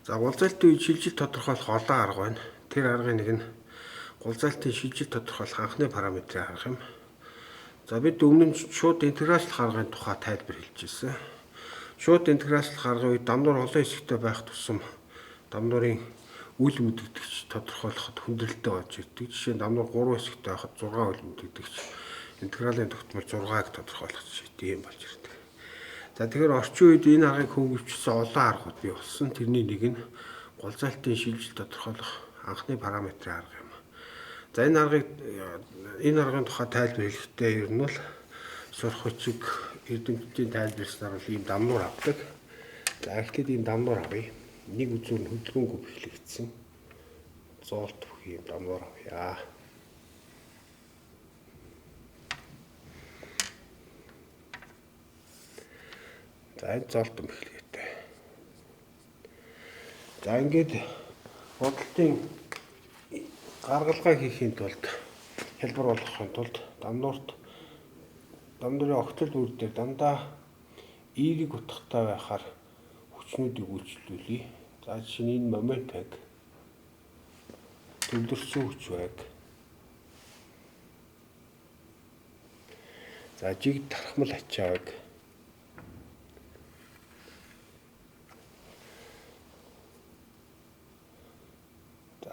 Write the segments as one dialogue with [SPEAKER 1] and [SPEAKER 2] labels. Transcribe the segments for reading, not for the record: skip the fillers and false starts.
[SPEAKER 1] За, гулзайлтын үед шилжилт тодорхойлох олон арга байна. Тэр аргын нэг нь гулзайлтын шилжилт тодорхойлох анхны параметрын арга юм. За, бид өмнө нь шууд интеграцлах аргын тухай тайлбар хэлж ирсэн. Шууд интеграцлах аргын үед дамнуур олон хэсэгтэй байх тусам дамнуурын үл мэдэгдэгч тодорхойлоход хүндрэлтэй болж ирдэг. Жишээ нь дамнуур 3 хэсэгтэй байхад 6 үл мэдэгдэгч интегралийн тогтмол 6-ыг тодорхойлох жишээтэй юм болж ирдэг. За, тэгэхээр орчин үед энэ аргыг хөнгөвчсөн олон аргууд бий болсон. Тэрний нэг нь гулзайлтын шилжилт тодорхойлох анхны параметрын арга юм. За, энэ аргын тухай тайлбар хэлэхдээ ер нь бол сурах хүчиг эрдэмтдийн тайлбарласнаар бол ийм дамнуур авдаг. За, эхлээд ийм дамнуур авъя. Нэг үзүүр нь хөдөлгөөнгүй бэхлэгдсэн. Зоолт бүх ийм дамнуур авъя. За, энэ зоолтон бэхлэгээтэй. За, ингээд худалдын гаргалгаа хийхийн тулд, хэлбэр болгохын тулд дамнуурын огцол бүр дээр дандаа эерэг утгатай байхаар хүчнүүдийг үйлчлүүлье. За, жишээ нь энэ момент байг. Төвлөрсөн хүч байг. За, жиг тархмал ачаа байг.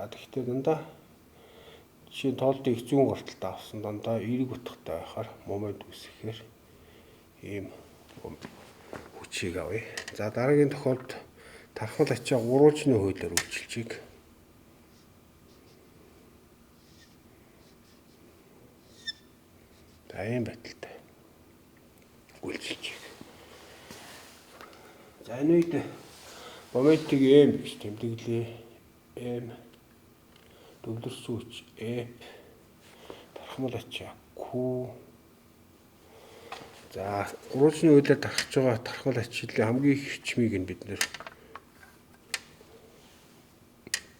[SPEAKER 1] За, тэгэхдээ дандаа жишээ нь тоолдын их зүүн гарталтай авсан дандаа эерэг утгатай байхаар момент үүсгэхээр ийм хүчийг авъя. За, дараагийн тохиолдолд тархмал ачаа гурвалжны хуулиар үйлчилжийг. За, ийм байдалтай үйлчилжийг. За, энэ үед моментыг M гэж тэмдэглэе. M, төвлөрсөн хүч F, тархмал ачаа Q. За, гурвалжны хуулиар тархаж байгаа тархмал ачааллын хамгийн их эрчмийг нь бид нэр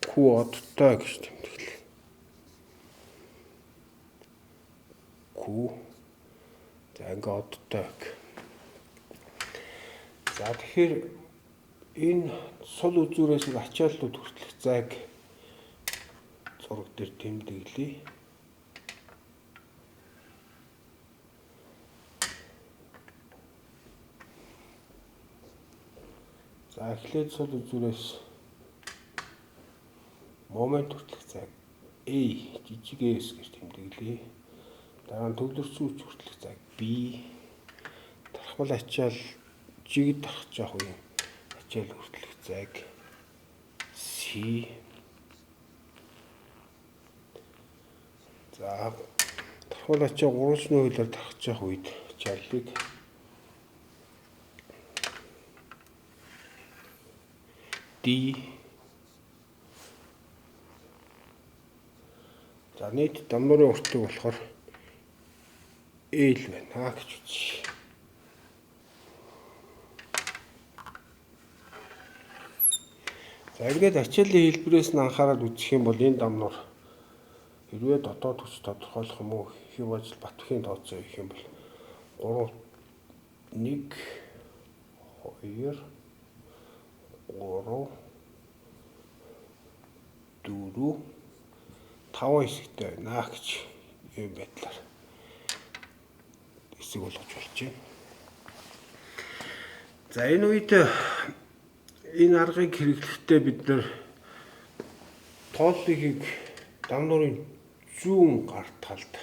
[SPEAKER 1] Q одтой гэж тэмдэглэе. Q, за, ингээ одтой. За, тэгэхээр энэ сул үзүүрээс ачааллууд хүртэлх зайг зураг дээр тэмдэглэе. За, эхлээд сул үзүүрээс момент хүртэлх зайг A, жижиг S гэж тэмдэглэе. Дараа нь төвлөрсөн хүч хүртэлх зайг B, тархмал ачаал жигд тархаж явах үеийн ачаал хүртэлх зайг C. За, тархмал ачаа гурвалжны хуулиар тархаж явах үед ачааллыг D. За, нийт дамнуурын уртыг болохоор L байна гэж үзье. За, ингээд ачааллын хэлбэрээс нь анхаарал үзэх юм бол энэ дамнуур хэрвээ дотоод хүч тодорхойлох юм уу, хэв ажил Батбхийн тооцоо хийх юм бол 3 1 2 3 4 5 хэсэгтэй байна гэж ийм байдлаар хэсэг болгож болж байна. За, энэ үед энэ аргыг хэрэглэхдээ бид нэр тооллыг дамнуурын зүүн гар талд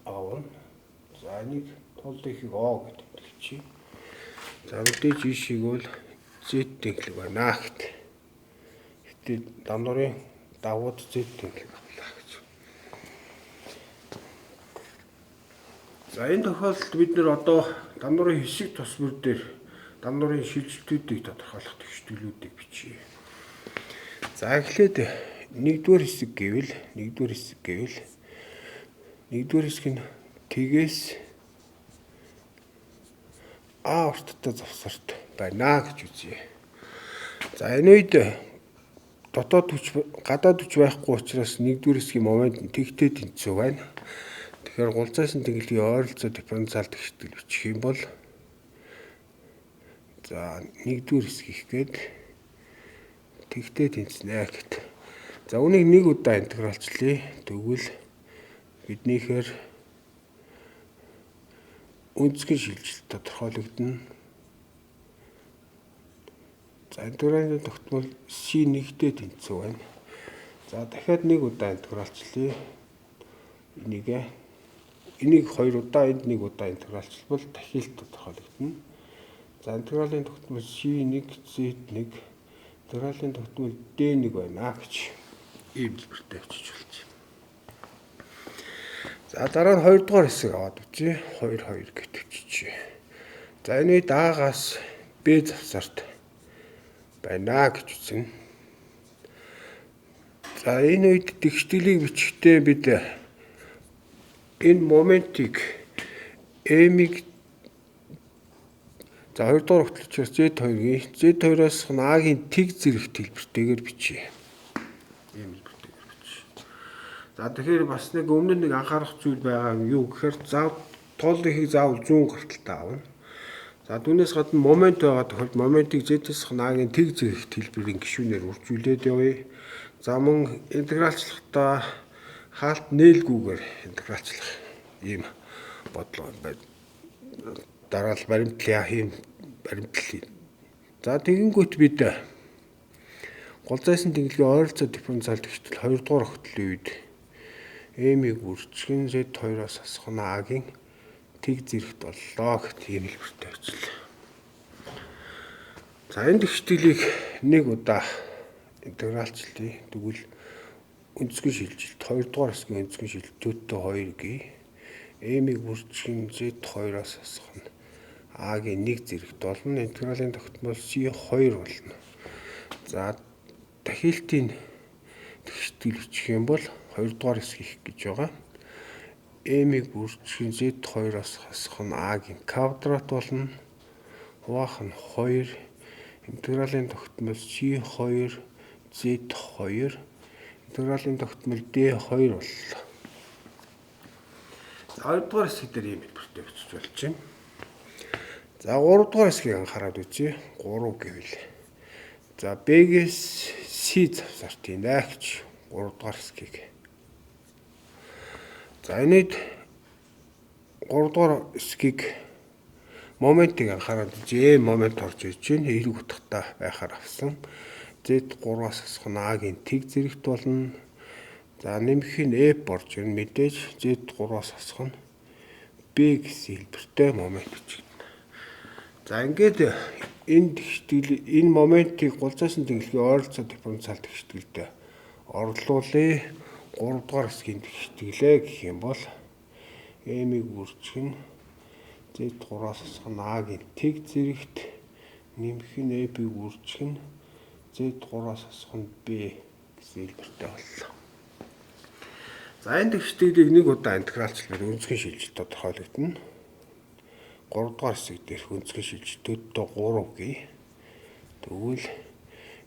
[SPEAKER 1] авна. За, энийг тооллыг О гэж тэмдэглэе. За, мэдээж ийшийг бол Z тэнхлэг байна гэт. Гэтэ дамнуурын давууд Z тэнхлэг авлаа гэж. За, энэ тохиолдолд бид нэр одоо дамнуурын хэсэг тус бүр дээр дамнуурын шилжилтүүдийг тодорхойлох тэгшдүүлүүдийг бичье. За, эхлээд нэгдүгээр хэсэг гэвэл нэгдүгээр хэсэг нь тэгээс А урттай завсарт байна гэж үзье. За, энэ үед дотоод хүч, гадаад хүч байхгүй учраас нэгдүгээр хэсгийн момент нь тэгтэй тэнцүү байна. Тэгэхээр гулзайсан тэнхлэгийн ойролцоо дифференциал тэгштгэл бичих юм бол За нэгдүгээр хэсэг их гээд тэгтээ тэнцнэ гэт. За үүнийг нэг удаа интегралчлая. Тэгвэл биднийхээр өнцгийн шилжилт тодорхойлогдоно. За интегралын тогтмол C1-тэй тэнцүү байна. За дахиад нэг удаа интегралчлая. Энийг хоёр удаа, энд нэг удаа интегралчлбал дахилт тодорхойлогдоно. За интегралын тогтмол C1 Z1 интегралын тогтмол D1 байна гэж ийм хэлбэртэй бичиж болж байна. За дараа нь 2 дугаар хэсэг аваад үзье. 2 2 гэж биччихье. За энэ үед А-гаас Б завсарт байна гэж үзнэ. За энэ үед тэгшгэлийг бичихдээ бид энэ моментыг M-ийг за 2 дугаар өгтлөчөөс Z2-ийн Z2-оос А-гийн тэг зэрэгт хэлбэртэйгээр бичье. Ийм хэлбэртэйгээр бичье. За тэгэхээр бас нэг өмнө нэг анхаарах зүйл байгаа нь юу гэхээр зав тооллынхийг заавал зүүн гарталтай авна. За түүнээс гадна момент байгаа тохиолдолд моментыг Z-с А-гийн тэг зэрэгт хэлбэрийн гишүүнээр үржүүлээд явъя. За мөн интегралчлахдаа хаалт нээлгүүгээр интегралчлах ийм бодлого байна. Дараа л баримтлал ийм баримтлал. За тэгэнгүүт бид гол зайсан тэнхлэгийн ойролцоо дифференциал тэгштэл 2 дугаар огтлын үед M-ийг үржигэн Z2-оос хасах нь А-гийн тэг зэрэгт боллоо гэх тийм хэлбэртэй бичлээ. За энэ тэгшгэлийг нэг удаа интегралчлая. Тэгвэл өнцгөн шилжилт 2 дугаар хэсгийн өнцгөн шилжилтүүдтэй 2 гээ. M-ийг үржигэн Z2-оос хасах нь А-гийн 1 зэрэгт болно. Интегралын тогтмол C2 болно. За дахилтын тэгштгэл бичих юм бол 2 дугаар хэсэг их гэж байгаа. M-ийг үржигэн Z2-оос хасах нь А-гийн квадрат болно. Хуваах нь 2. Интегралын тогтмол C2 Z2 интегралын тогтмол D2 боллоо. За 2 дугаар хэсэг дээр ийм хэлбэртэй бичиж болж байна. За 3 дугаар хэсгийг анхаарал үзье. 3 гэвэл. За B-гээс C завсарт хийнэ гэж 3 дугаар хэсгийг. За энэд 3 дугаар хэсгийг моментыг анхаарал үзье. Момент орж ирж байна. Эерэг утгатай байхаар авсан. Z3-аас хасах нь А-гийн тэг зэрэгт болно. За нэмэх нь F орж ирнэ. Мэдээж Z3-аас хасах нь B гэсэн хэлбэртэй момент бичигдэнэ. За ингээд энэ тэгштгэл энэ моментыг гол зайсан тэнхлэгийн ойролцоо дифференциал тэгштгэлдээ орлуулъя. 3 дугаар хэсгийн тэгштгэлээ гэх юм бол M-ийг үржих нь Z3-аас хасах нь А-гийн тэг зэрэгт нэмэх нь F-ийг үржих нь Z3-аас хасах нь B гэсэн хэлбэртэй боллоо. За энэ тэгштгэлийг нэг удаа интегралчлал өнцгийн шилжилт тодорхойлогдоно. 3 дугаар хэсэг дээрх өнцгийн шилжилтүүдтэй 3 гээ. Тэгвэл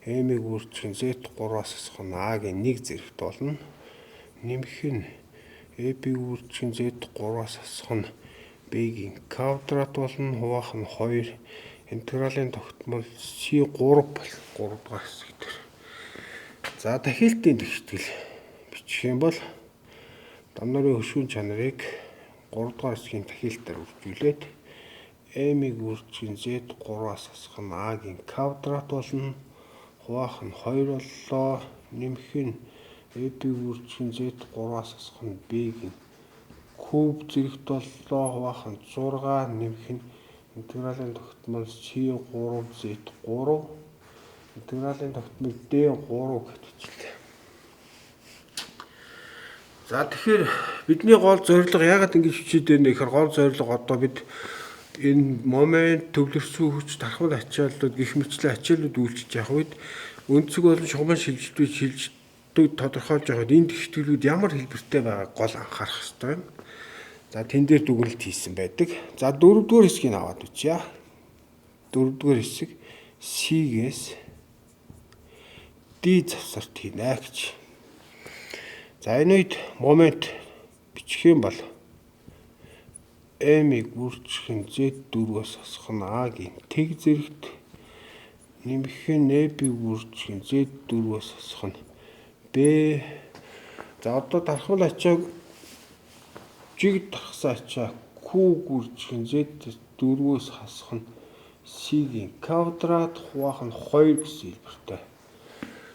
[SPEAKER 1] M-ийг үржих нь Z3-аас хасах нь А-гийн 1 зэрэгт болно. Нэмэх нь F-ийг үржих нь Z3-аас хасах нь B-гийн квадрат болно. Хуваах нь 2. Интегралын тогтмол C3 бол 3 дугаар хэсэг дээр. За дахилтын тэгштгэл бичих юм бол дам нарын хөшүүн чанарыг 3 дугаар хэсгийн дахилтаар үржүүлээд M-ийг үржих нь Z3-аас хасах нь А-гийн квадрат болно. Хуваах нь 2 боллоо. Нэмэх нь F-ийг үржих нь Z3-аас хасах нь B-гийн куб зэрэгт боллоо. Хуваах нь 6 нэмэх нь интегралын тогтмол C3 Z3 интегралын тогтмол D3 гэж бичлээ. За тэгэхээр бидний гол зорилго яагаад ингэж бичээд байна гэхээр гол зорилго одоо бид энэ момент төвлөрсөн хүч тархмал ачааллууд гих мэтлэн ачааллууд үйлчилж явах үед өнцөг болон шугаман шилжилтүүд тодорхойлж явахад энэ тэгшгэлүүд ямар хэлбэртэй байгааг гол анхаарах хэрэгтэй юм. За тэн дээр дүгнэлт хийсэн байдаг. За дөрөвдүгээр хэсгийг аваад үзье. Дөрөвдүгээр хэсэг C-гээс D завсарт хийнэ гэж. За энэ үед момент бичих юм бол M-ийг үржих нь Z4-өөс хасах нь A-гийн тэг зэрэгт нэмэх нь E-ийг үржих нь Z4-өөс хасах нь B. За одоо дархмал ачааг жиг дархсан ачаа Q үржих нь Z4-өөс хасах нь C-гийн квадрат хуваах нь 2 гэсэн хэлбэртэй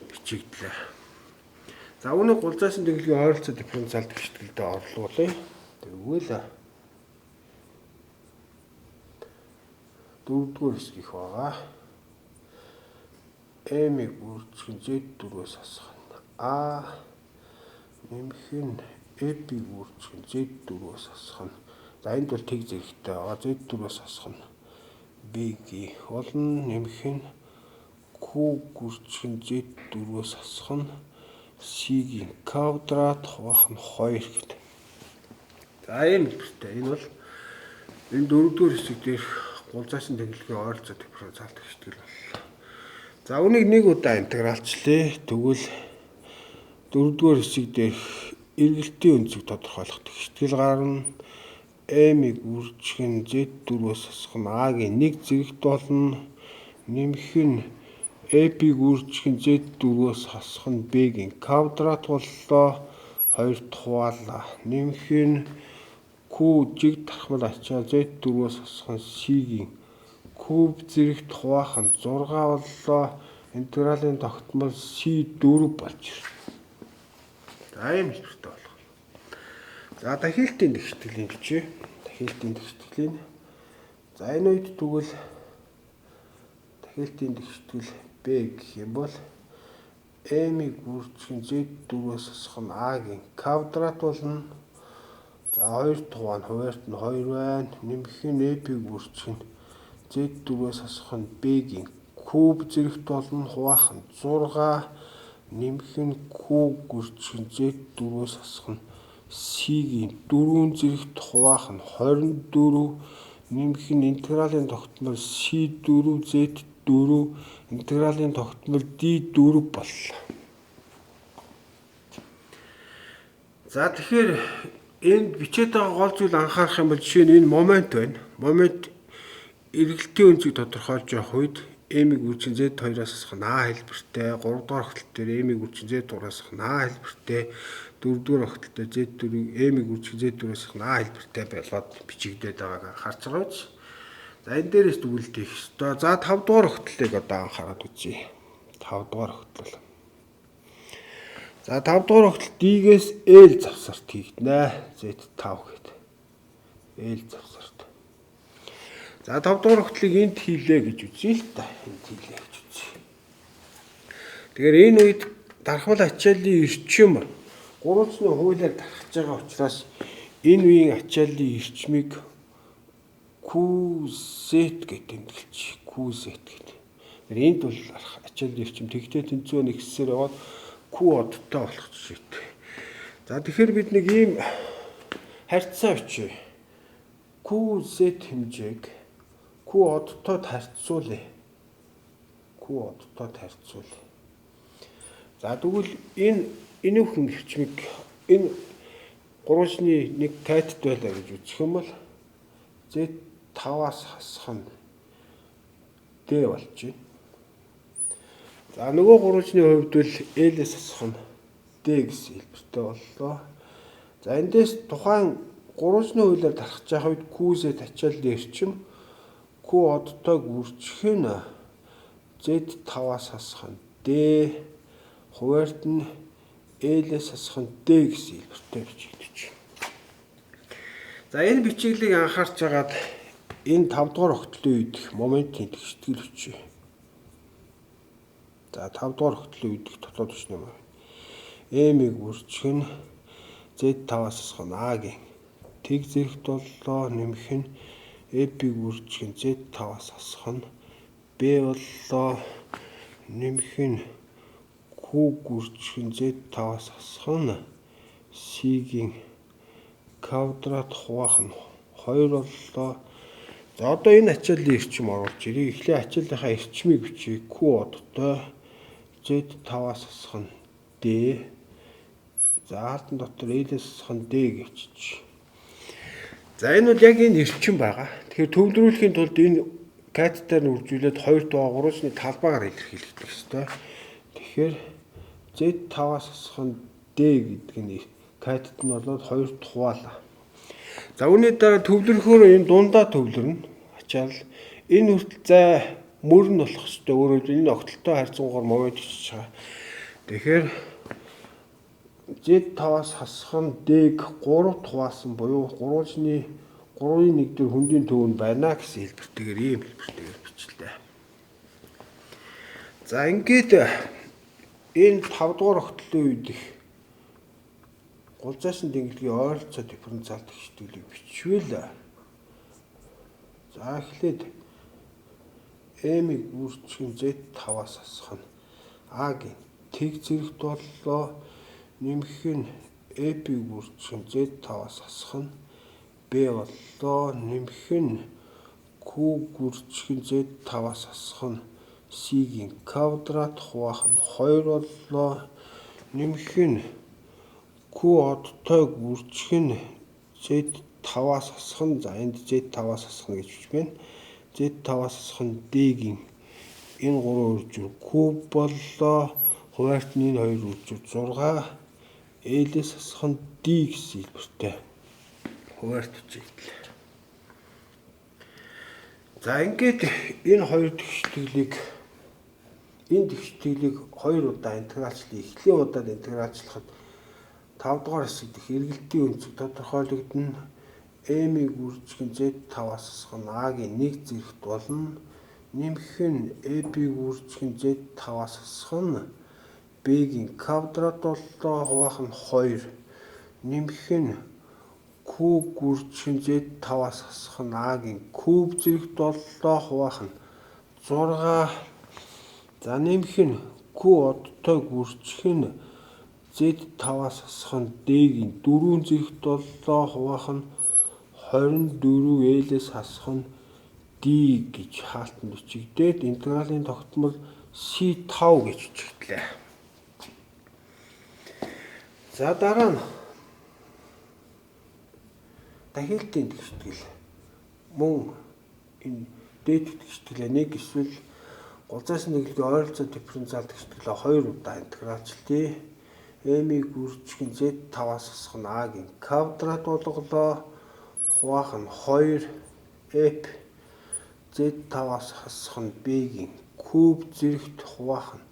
[SPEAKER 1] бичигдлээ. За үүнийг гулзайсан дэглэгийн ойролцоо дифференциал тэгшитгэлдээ орлуулъя. Тэгвэл дөрөвдүгээр хэсэг их байгаа. M-ийг үржих нь Z4-өөс хасах нь A нэмэх нь F-ийг үржих нь Z4-өөс хасах нь. За энд бол тэг зэрэгтэй байгаа. Z4-өөс хасах нь B-гийн болно нэмэх нь Q үржих нь Z4-өөс хасах нь C-гийн квадрат хуваах нь 2 гэдэг. За ийм хэлбэртэй. Энэ бол энэ дөрөвдүгээр хэсэг дээрх гулзайсан дэглэгийн ойролцоо дифференциал тэгштгэл боллоо. За үүнийг нэг удаа интегралчлаа. Тэгвэл дөрөвдүгээр хэсэг дээрх эргэлтийн өнцөг тодорхойлох тэгштгэл гарна. M-ийг үржих нь Z4-өөс хасах нь A-гийн 1 зэрэгт болно. Нэмэх нь F-ийг үржих нь Z4-өөс хасах нь B-гийн квадрат боллоо. 2 дахь хуваалаа. Нэмэх нь Q жиг тархмал ачаа Z4-өөс хасах нь C-гийн куб зэрэгт хуваах нь 6 боллоо. Интегралийн тогтмол C4 болж ирнэ. За ийм хэлбэртэй болох. За дахиалтын тэгштгэлийн бичээ. Дахиалтын тэгштгэлийн. За энэ үед тэгвэл дахиалтын тэгштгэл B гэх юм бол M-ийг үржих нь Z4-өөс хасах нь A-гийн квадрат болно. За 2 дахь нь хуваарьт нь 2 байна. Нэмэх нь F-ийг үржих нь Z4-өөс хасах нь B-гийн куб зэрэгт болно. Хуваах нь 6. Нэмэх нь Q үржих нь Z4-өөс хасах нь C-гийн 4 зэрэгт хуваах нь 24. Нэмэх нь интегралийн тогтмол C4 Z4 интегралийн тогтмол D4 боллоо. За тэгэхээр энд бичээд байгаа гол зүйл анхаарах юм бол жишээ нь энэ момент байна. Момент эргэлтийн өнцөг тодорхойлж явах үед M-ийг үржин Z2-аас хасах нь A хэлбэртэй, 3 дугаар огтлол дээр M-ийг үржин Z3-аас хасах нь A хэлбэртэй, 4 дугаар огтлол дээр Z4-ийг M-ийг үржин Z4-аас хасах нь A хэлбэртэй болоод бичигдээд байгааг анхаарч байгаа биз. За энэ дээрээс дүгнэлт хийх ёстой. За 5 дугаар огтлыг одоо анхаарад үзье. 5 дугаар огтлол. За 5 дугаар огтлол D-гээс L завсарт хийгдэнэ. Z5 гэдэг. L завсарт. За 5 дугаар огтлыг энд хийлээ гэж үзье л та. Энд хийлээ гэж үзье. Тэгэхээр энэ үед дархмал ачааллын эрчим гурвалжны хуулиар дархаж байгаа учраас энэ үеийн ачааллын эрчмийг QZ гэдэг тэмдэглэж QZ гэдэг. Тэгэхээр энд бол ачааллын эрчим тэгтээ тэнцвэ нэгсээр яваад Q одтой болох жишээтэй. За тэгэхээр бид нэг ийм харьцаа бичье. QZ хэмжээг Q одтойд харьцуулъя. Q одтойд харьцуулъя. За тэгвэл энэ энүүхэн эрчмийг энэ гурвалжны нэг тайтд байлаа гэж үзэх юм бол Z5-аас хасах нь D болж байна. За нөгөө гурвалжны хувьд бол L-ээс хасах нь D гэсэн хэлбэртэй боллоо. За эндээс тухайн гурвалжны хуулиар дархаж явах үед QZ ачааллын эрчим Q одтойг үржих нь Z5-аас хасах нь D хуваарьт нь L-ээс хасах нь D гэсэн хэлбэртэй бичигдэж байна. За энэ бичиглийг анхаарч агаад энэ 5 дугаар огтлын үед моментын тэгштгэл бичье. За 5 дугаар огтлын үед дотоод хүчний момент. M-ийг үржих нь Z5-аас хасах нь A-гийн тэг зэрэгт боллоо. Нэмэх нь F-ийг үржих нь Z5-аас хасах нь B боллоо. Нэмэх нь Q үржих нь Z5-аас хасах нь C-гийн квадрат хуваах нь 2 боллоо. За одоо энэ ачааллын эрчим оруулж ирье. Эхлээ ачааллынхаа эрчмийг бичье. Q одтой Z5-аас хасах нь D. За хаалтан дотор L-ээс хасах нь D гэж. За, энэ бол яг энэ эрчим байгаа. Тэгэхээр төвлөрүүлэхийн тулд энэ катетаар нь үржүүлээд 2 дугаар 3-ны талбайгаар илэрхийлэгдэх ёстой. Тэгэхээр Z5-аас хасах нь D гэдэг нь катет нь болоод 2 хуваалаа. За, үүний дараа төвлөрөхөөр энэ дундаа төвлөрнө. Ачаал энэ хүртэл зай мөр нь болох ёстой. Өөрөөр хэлбэл, энэ огтлолтой харьцангугаар момент бичиж байгаа. Тэгэхээр Z5-аас хасах нь D-г 3 хуваасан буюу 3-ны 3-ын 1 дээр хөндийн төв нь байна гэсэн хэлбэртэйгээр, ийм хэлбэртэйгээр бичлээ. За, ингээд энэ 5 дугаар огтлын үед их гулзайсан дэнгэлгийн ойролцоо дифференциал тэгшитгэлийг бичвэл, за, эхлээд M-ийг үржих нь Z5-аас хасах нь A-гийн тэг зэрэгт боллоо. Нэмэх нь F-ийг үржих нь Z5-аас хасах нь B боллоо. Нэмэх нь Q үржих нь Z5-аас хасах нь C-гийн квадрат хуваах нь 2 боллоо. Нэмэх нь Q одтойг үржих нь Z5-аас хасах нь, за, энд Z5-аас хасах нь гэж бичмэн. Z5-аас хасах нь D-гийн энэ 3 үржих куб боллоо. Хуваарьт нь энэ 2 үржих 6 L-ээс хасах нь D гэсэн хэлбэртэй хуваарьт бичигдлээ. За, ингээд энэ хоёр тэгшитгэлийг, энэ тэгшитгэлийг хоёр удаа интегралчлаа. Эхлийн удаад интегралчлахад 5 дугаар хэсэг дэх эргэлтийн өнцөг тодорхойлогдоно. M-ийг үржих нь Z5-аас хасах нь A-гийн 1 зэрэгт болно. Нэмэх нь F-ийг үржих нь Z5-аас хасах нь B-гийн квадрат боллоо, хуваах нь 2. Нэмэх нь Q үржих нь Z5-аас хасах нь A-гийн куб зэрэгт боллоо, хуваах нь 6. За, нэмэх нь Q одтойг үржих нь Z5-аас хасах нь D-гийн 4 зэрэгт боллоо, хуваах нь 24 L-ээс хасах нь D гэж хаалтанд бичигдээд интегралийн тогтмол C5 гэж бичигдлээ. За, дараа нь дахилтын тэгштгэл, мөн энэ дээд тэгшитгэлээ нэг эсвэл гулзайсан дэглэгийн ойролцоо дифференциал тэгшитгэлээ хоёр удаа интегралчлаа. M-ийг үржих нь Z5-аас хасах нь A-гийн квадрат болголоо. Хуваах нь 2 F Z5-аас хасах нь B-гийн куб зэрэгт хуваах нь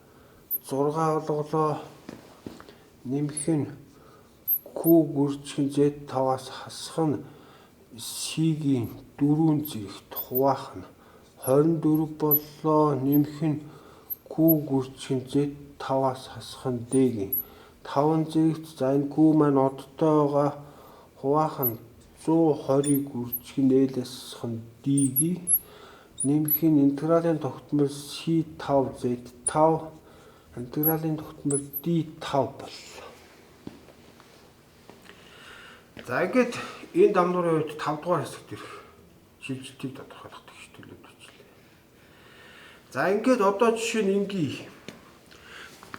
[SPEAKER 1] 6 болголоо. Нэмэх нь Q үржих нь Z5-аас хасах нь C-гийн 4 зэрэгт хуваах нь 24 боллоо. Нэмэх нь Q үржих нь Z5-аас хасах нь D-гийн 5 зэрэгт, за, энэ Q маань одтой байгаа, хуваах нь 120-ыг үржих нь L-ээс хасах нь D-гийн, нэмэх нь интегралийн тогтмол C5 Z5 интегралийн тогтмол D5 боллоо. За, ингээд энэ дамнуурын үед 5 дугаар хэсэгт ирэх шилжилтийг тодорхойлох тэгшитгэлүүд бичлээ. За, ингээд одоо жишээ нь ингийн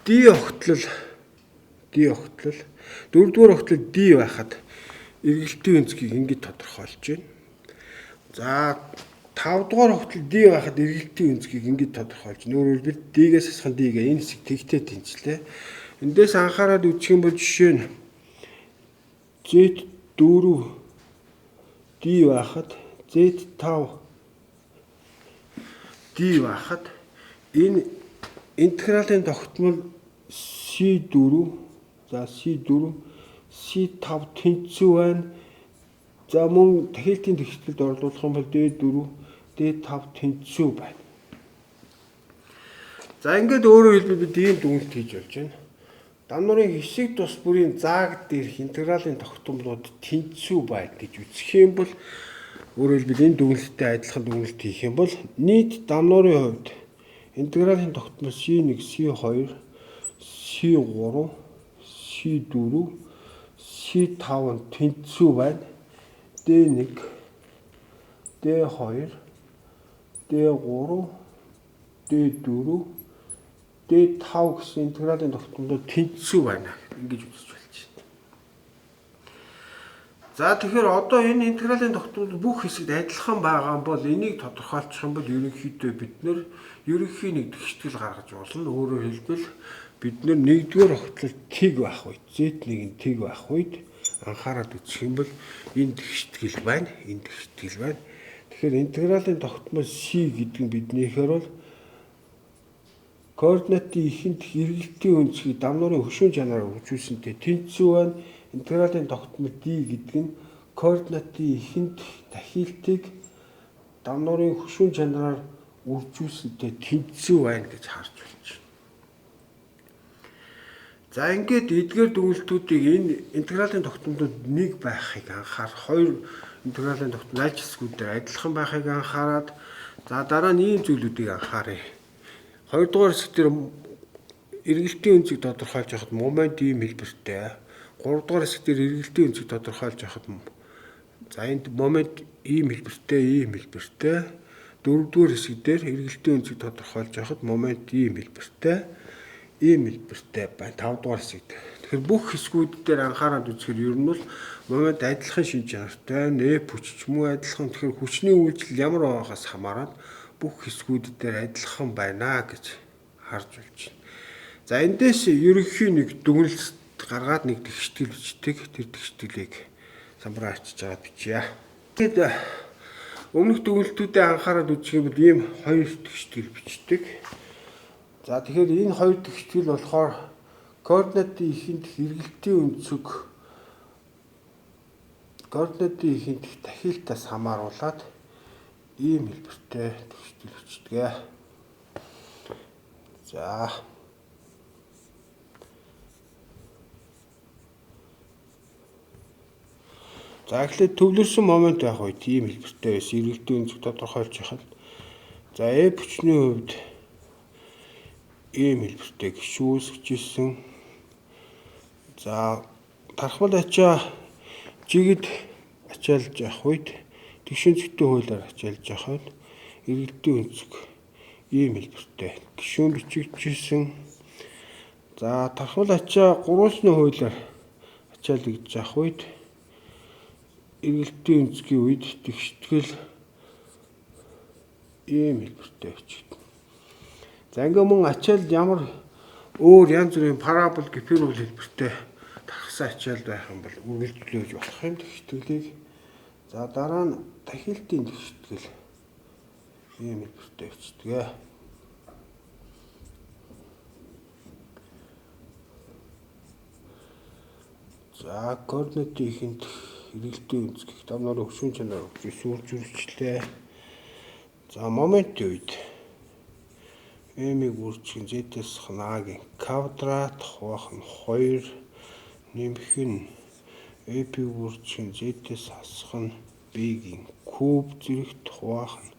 [SPEAKER 1] D огтлол дөрөвдүгээр огтлол D байхад эргэлтийн өнцгийг ингэж тодорхойлж байна. За, 5 дугаар огтлол D байхад эргэлтийн өнцгийг ингэж тодорхойлж байна. Өөрөөр хэлбэл, D-гээс хасах нь D-гээ энэ хэсэг тэгтэй тэнцлээ. Эндээс анхаарал үзэх юм бол жишээ нь Z4 D байхад, Z5 D байхад энэ интегралийн тогтмол C4, за, C4 C5 тэнцүү байна. За, мөн дахилтын тэгшитгэлд орлуулах юм бол D4 D5 тэнцүү байна. За, ингээд өөрөөр хэлбэл бид ийм дүгнэлт хийж болж байна. Дамнуурын хэсэг тус бүрийн зааг дээрх интегралийн тогтмолууд тэнцүү байна гэж үзэх юм бол, өөрөөр хэлбэл, энэ дүгнэлттэй адилхан дүгнэлт хийх юм бол нийт дамнуурын хувьд интегралийн тогтмол C1, C2, C3, C4, C5 нь тэнцүү байна. D1, D2, D3, D4, D5 гэсэн интегралийн тогтмолууд тэнцүү байна. Ингэж үзэж болж байна. За тэгэхээр одоо энэ интегралийн тогтмол бүх хэсэгт адилхан байгаа юм бол энийг тодорхойлчих юм бол ерөнхийдөө бид нэр ерөнхий нэг тэгштгэл гаргаж болно. Өөрөөр хэлбэл бид нэр нэгдүгээр огтлол тэг байх үед Z1 нь тэг байх үед анхаарал үзэх юм бол энэ тэгштгэл байна. Энэ тэгштгэл байна. Тэгэхээр интегралийн тогтмол C гэдэг нь биднийхээр бол координатын ихэнх эргэлтийн өнцгийг дамнуурын хөшүүн чанараар хөгжүүлсэнтэй тэнцүү байна. Интегралийн тогтмол D гэдэг нь координатын ихэнх дахилтыг дамнуурын хөшүүн чанараар үржүүлсэнтэй тэнцүү байна гэж харж болж байна. За ингээд эдгээр дүгнэлтүүдийг энэ интегралийн тогтмолууд нэг байхыг анхаар, хоёр интегралийн тогтмол аль ч хэсгүүд дээр адилхан байхыг анхаарад, за дараа нь ийм зүйлүүдийг анхааръя. Хоёрдугаар хэсэг дээр эргэлтийн өнцөг тодорхойлж явахад момент ийм хэлбэртэй. Гуравдугаар хэсэг дээр эргэлтийн өнцөг тодорхойлж явахад за энд момент ийм хэлбэртэй, ийм хэлбэртэй. Дөрөвдүгээр хэсэг дээр эргэлтийн өнцөг тодорхойлж явахад момент ийм хэлбэртэй, ийм хэлбэртэй байна. 5 дугаар хэсэг дээр. Тэгэхээр бүх хэсгүүд дээр анхаарал үзэхээр ер нь бол момент адилхан шинж чанартай, F хүч ч мөн адилхан. Тэгэхээр хүчний үйлдэл ямар байгаагаас хамаарат бүх хэсгүүд дээр адилхан байна гэж харж болж байна. За эндээс ерөнхий нэг дүгнэлт гаргаад нэг тэгштгэл бичдэг. Тэр тэгштгэлийг самбараа ачиж байгаа бичье. Тэгэд өмнөх дүгнэлтүүдэд анхаарал үзэх юм бол ийм хоёр тэгштгэл бичдэг. За тэгэхээр энэ хоёр тэгштгэл болохоор координатын ихэнх эргэлтийн өнцөг координатын ихэнх дахилтаас хамааруулаад ийм хэлбэртэй тэгштгэл бичдэг. За. За эхлээд төвлөрсөн момент байх үед ийм хэлбэртэй байсан. Эргэлтийн өнцөг тодорхойлж яхад. За F хүчний хувьд ийм хэлбэртэй гишүүн үүсгэж ирсэн. За тархмал ачаа жигд ачаалж явах үед тэгш өнцөгтэй хуулиар ачаалж явах үед эргэлтийн өнцөг ийм хэлбэртэй гишүүн бичигдчихсэн. За тархмал ачаа гурвалжны хуулиар ачаалагдж явах үед эргэлтийн өнцгийн үед тэгштгэл ийм хэлбэртэй бичигдэнэ. За ингээ мөн ачаал ямар өөр янз бүрийн парабол, гипербол хэлбэртэй тархсан ачаал байх юм бол үргэлжлүүлж болох юм тэгштгэлийг. За дараа нь дахилтын тэгштгэл ийм хэлбэртэй бичдэг. За координатын ихэнх эргэлтийн өнцгийг дамнуурын хөшүүн чанар өгч сүржүүлчлээ. За моментын үед M-ийг үржих нь Z-с A-гийн квадрат хуваах нь 2 нэмэх нь AP-г үржих нь Z-с хасах нь B-гийн куб зэрэгт хуваах нь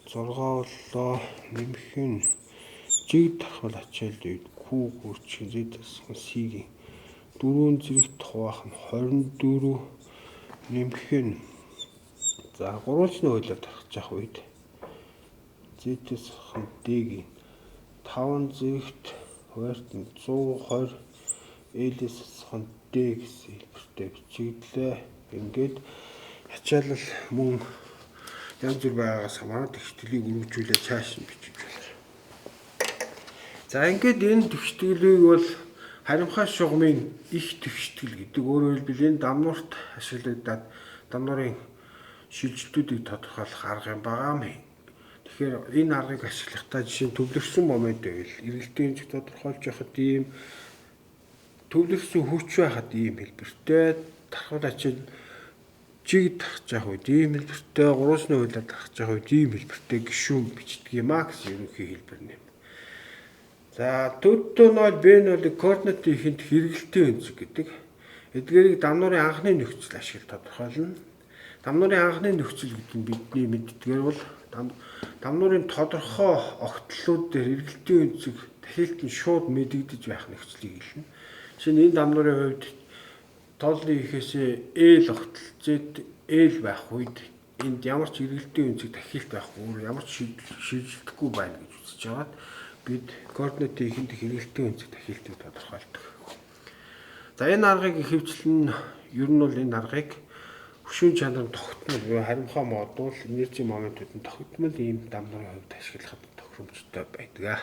[SPEAKER 1] 6 боллоо нэмэх нь жиг тархмал ачааллын үед Q үржих нь Z хасах нь C-гийн 4 зэрэгт хуваах нь 24 нэмэх нь за гурвалжны хуулиар тархаж явах үед Z-с хасах нь D-гийн 5 зэрэгт хуваарьт нь 120 L-с хасах нь D гэсэн хэлбэртэй бичигдлээ. Ингээд ачаалал мөн янз бүр байгаагаас хамааран тэгшгэлийг өргөжүүлээ цааш нь бичиж байна. За ингээд энэ тэгшгэлийг бол харимхай шугамын их тэгштгэл гэдэг. Өөрөөр хэлбэл энэ дамнуурт ашиглагдаад дамнуурын шилжилтүүдийг тодорхойлох арга юм байгаа юм. Тэгэхээр энэ аргыг ашиглахдаа жишээ нь төвлөрсөн момент байвал эргэлтийн өнцөг тодорхойлж явахад ийм, төвлөрсөн хүч байхад ийм хэлбэртэй, тархмал ачаал жиг тархаж явах үед ийм хэлбэртэй, гурвалжны хуулиар тархаж явах үед ийм хэлбэртэй гишүүн бичдэг юм а гэсэн ерөнхий хэлбэр нь. За төдөө 0 B0-ыг координатын ихэнх эргэлтийн өнцөг гэдэг. Эдгээрийг дамнуурын анхны нөхцөл ашиглаж тодорхойлно. Дамнуурын анхны нөхцөл гэдэг нь бидний мэддгээр бол дамнуурын тодорхой огтлууд дээр эргэлтийн өнцөг дахилт нь шууд мэдэгдэж байх нөхцөлийг хэлнэ. Жишээ нь энэ дамнуурын хувьд тоолны ихээсээ L огтол Z L байх үед энд ямар ч эргэлтийн өнцөг дахилт байхгүй, өөр ямар ч шилжилтэхгүй байна гэж үзэж байгаад бид координатын ихэнх эргэлтийн өнцөг дахилтыг тодорхойлдог. За энэ аргыг ихэвчлэн ер нь бол энэ аргыг Хөшүүн чанар нь тогтмол буюу харимхаа модуль, энержи моментууд нь тогтмол ийм дам нарын хувьд ашиглахад тохиромжтой байдаг.